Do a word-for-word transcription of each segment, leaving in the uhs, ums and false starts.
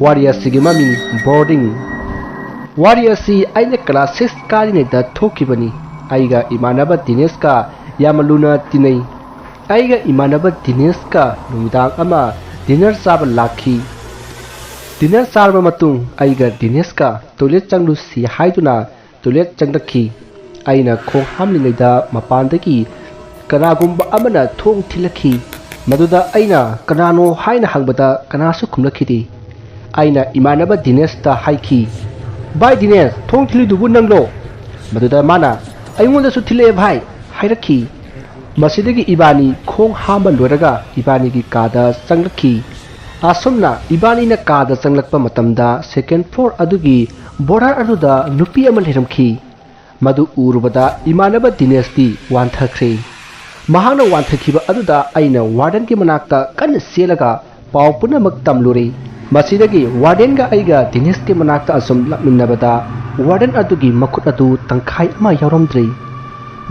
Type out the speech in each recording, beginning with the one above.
ꯋꯥꯔꯤ ꯑꯁꯤꯒꯤ ꯃꯃꯤꯡ ꯕꯣꯔꯗꯤꯡ꯫ ꯋꯥꯔꯤ ꯑꯁꯤ ꯑꯩꯅ ꯀ꯭ꯂꯥꯁ ꯁꯤꯛꯁ ꯀꯥꯔꯤꯉꯩꯗ ꯊꯣꯛꯈꯤꯕꯅꯤ꯫ ꯑꯩꯒ ꯏꯃꯥꯟꯅꯕ ꯗꯤꯅꯦꯁꯀ ꯌꯥꯝꯅ ꯂꯨꯅ ꯇꯤꯟꯅꯩ꯫ ꯑꯩꯒ ꯏꯃꯥꯟꯅꯕ ꯗꯤꯅꯦꯁꯀ ꯅꯨꯃꯤꯗꯥꯡ ꯑꯃ ꯗꯤꯅꯔ ꯆꯥꯕ ꯂꯥꯛꯈꯤ꯫ ꯗꯤꯅꯔ ꯆꯥꯔꯕ ꯃꯇꯨꯡ ꯑꯩꯒ ꯗꯤꯅꯦꯁꯀ ꯇꯣꯏꯂꯦꯠ ꯆꯪꯂꯨꯁꯤ ꯍꯥꯏꯗꯨꯅ ꯇꯣꯏꯂꯦꯠ ꯆꯪꯂꯛꯈꯤ꯫ ꯑꯩꯅ ꯈꯣꯡ ꯍꯥꯝꯂꯤꯉꯩꯗ ꯃꯄꯥꯟꯗꯒꯤ ꯀꯅꯥꯒꯨꯝꯕ ꯑꯃꯅ ꯊꯣꯡ ꯊꯤꯜꯂꯛꯈꯤ꯫ ꯃꯗꯨꯗ ꯑꯩꯅ "ꯀꯅꯥꯅꯣ?" ꯍꯥꯏꯅ ꯍꯪꯕꯗ ꯀꯅꯥꯁꯨ ꯈꯨꯝꯂꯛꯈꯤꯗꯦ꯫ ꯑꯩꯅ ꯏꯃꯥꯟꯅꯕ ꯗꯤꯅꯦꯁꯇ ꯍꯥꯏꯈꯤ, "ꯚꯥꯏ ꯗꯤꯅꯦꯁ, ꯊꯣꯡ ꯊꯤꯜꯂꯤꯗꯨꯕꯨ ꯅꯪꯂꯣ?" ꯃꯗꯨꯗ ꯃꯥꯅ, "ꯑꯩꯉꯣꯟꯗꯁꯨ ꯊꯤꯜꯂꯛꯑꯦ ꯚꯥꯏ" ꯍꯥꯏꯔꯛꯈꯤ꯫ ꯃꯁꯤꯗꯒꯤ ꯏꯕꯥꯅꯤ ꯈꯣꯡ ꯍꯥꯝꯕ ꯂꯣꯏꯔꯒ ꯏꯕꯥꯅꯤꯒꯤ ꯀꯥꯗ ꯆꯪꯂꯛꯈꯤ꯫ ꯑꯁꯨꯝꯅ ꯏꯕꯥꯅꯤꯅ ꯀꯥꯗ ꯆꯪꯂꯛꯄ ꯃꯇꯝꯗ second floor ꯑꯗꯨꯒꯤ ꯕꯣꯔꯥ ꯑꯗꯨꯗ ꯅꯨꯄꯤ ꯑꯃ ꯂꯩꯔꯝꯈꯤ꯫ ꯃꯗꯨ ꯎꯔꯨꯕꯗ ꯏꯃꯥꯟꯅꯕ ꯗꯤꯅꯦꯁꯇꯤ ꯋꯥꯟꯊꯈ꯭ꯔꯦ꯫ ꯃꯍꯥꯛꯅ ꯋꯥꯟꯊꯈꯤꯕ ꯑꯗꯨꯗ ꯑꯩꯅ ꯋꯥꯔꯗꯦꯟꯒꯤ ꯃꯅꯥꯛꯇ ꯀꯟꯅ ꯆꯦꯜꯂꯒ ꯄꯥꯎ ꯄꯨꯝꯅꯃꯛ ꯇꯝꯂꯨꯔꯦ꯫ ꯃꯁꯤꯗꯒꯤ ꯋꯥꯔꯗꯦꯟꯒ ꯑꯩꯒ ꯗꯤꯅꯦꯁꯀꯤ ꯃꯅꯥꯛꯇ ꯑꯁꯨꯝ ꯂꯥꯛꯃꯤꯟꯅꯕꯗ ꯋꯥꯔꯗꯦꯟ ꯑꯗꯨꯒꯤ ꯃꯈꯨꯠ ꯑꯗꯨ ꯇꯪꯈꯥꯏ ꯑꯃ ꯌꯥꯎꯔꯝꯗ꯭ꯔꯦ꯫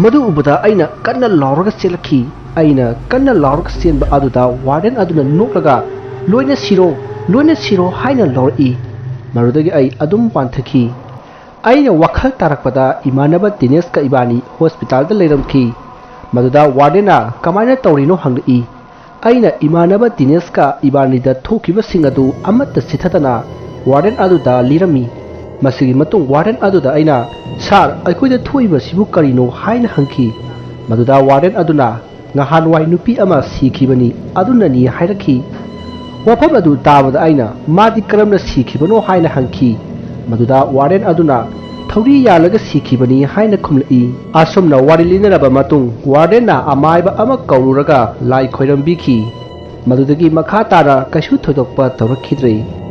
ꯃꯗꯨ ꯎꯕꯗ ꯑꯩꯅ ꯀꯟꯅ ꯂꯥꯎꯔꯒ ꯆꯦꯜꯂꯛꯈꯤ꯫ ꯑꯩꯅ ꯀꯟꯅ ꯂꯥꯎꯔꯒ ꯆꯦꯟꯕ ꯑꯗꯨꯗ ꯋꯥꯔꯗꯦꯟ ꯑꯗꯨꯅ ꯅꯣꯛꯂꯒ, "ꯂꯣꯏꯅ ꯁꯤꯔꯣ, ꯂꯣꯏꯅ ꯁꯤꯔꯣ" ꯍꯥꯏꯅ ꯂꯥꯎꯔꯛꯏ꯫ ꯃꯗꯨꯗꯒꯤ ꯑꯩ ꯑꯗꯨꯝ ꯋꯥꯟꯊꯈꯤ꯫ ꯑꯩꯅ ꯋꯥꯈꯜ ꯇꯥꯔꯛꯄꯗ ꯏꯃꯥꯟꯅꯕ ꯗꯤꯅꯦꯁꯀ ꯏꯕꯥꯅꯤ ꯍꯣꯁꯄꯤꯇꯥꯜꯗ ꯂꯩꯔꯝꯈꯤ꯫ ꯃꯗꯨꯗ ꯋꯥꯔꯗꯦꯟꯅ "ꯀꯃꯥꯏꯅ ꯇꯧꯔꯤꯅꯣ?" ꯍꯪꯂꯛꯏ꯫ ꯑꯩꯅ ꯏꯃꯥꯟꯅꯕ ꯗꯤꯅꯦꯁꯀ ꯏꯕꯥꯅꯤꯗ ꯊꯣꯛꯈꯤꯕꯁꯤꯡ ꯑꯗꯨ ꯑꯃꯠꯇ ꯆꯤꯊꯗꯅ ꯋꯥꯔꯗꯦꯟ ꯑꯗꯨꯗ ꯂꯤꯔꯝꯃꯤ꯫ ꯃꯁꯤꯒꯤ ꯃꯇꯨꯡ ꯋꯥꯔꯗꯦꯟ ꯑꯗꯨꯗ ꯑꯩꯅ, "ꯁꯥꯔ, ꯑꯩꯈꯣꯏꯗ ꯊꯣꯛꯏꯕꯁꯤꯕꯨ ꯀꯔꯤꯅꯣ?" ꯍꯥꯏꯅ ꯍꯪꯈꯤ꯫ ꯃꯗꯨꯗ ꯋꯥꯔꯗꯦꯟ ꯑꯗꯨꯅ, "ꯅꯍꯥꯟꯋꯥꯏ ꯅꯨꯄꯤ ꯑꯃ ꯁꯤꯈꯤꯕꯅꯤ, ꯑꯗꯨꯅꯅꯤ" ꯍꯥꯏꯔꯛꯈꯤ꯫ ꯋꯥꯐꯝ ꯑꯗꯨ ꯇꯥꯕꯗ ꯑꯩꯅ, "ꯃꯥꯗꯤ ꯀꯔꯝꯅ ꯁꯤꯈꯤꯕꯅꯣ?" ꯍꯥꯏꯅ ꯍꯪꯈꯤ꯫ ꯃꯗꯨꯗ ꯋꯥꯔꯗꯦꯟ ꯑꯗꯨꯅ, "ꯊꯧꯔꯤ ꯌꯥꯜꯂꯒ ꯁꯤꯈꯤꯕꯅꯤ" ꯍꯥꯏꯅ ꯈꯨꯝꯂꯛꯏ꯫ ꯑꯁꯨꯝꯅ ꯋꯥꯔꯤ ꯂꯤꯅꯔꯕ ꯃꯇꯨꯡ ꯋꯥꯔꯗꯦꯟꯅ ꯑꯃꯥꯏꯕ ꯑꯃ ꯀꯧꯔꯨꯔꯒ ꯂꯥꯏ ꯈꯣꯏꯔꯝꯕꯤꯈꯤ꯫ ꯃꯗꯨꯗꯒꯤ ꯃꯈꯥ ꯇꯥꯅ ꯀꯩꯁꯨ ꯊꯣꯏꯗꯣꯛꯄ ꯇꯧꯔꯛꯈꯤꯗ꯭ꯔꯦ꯫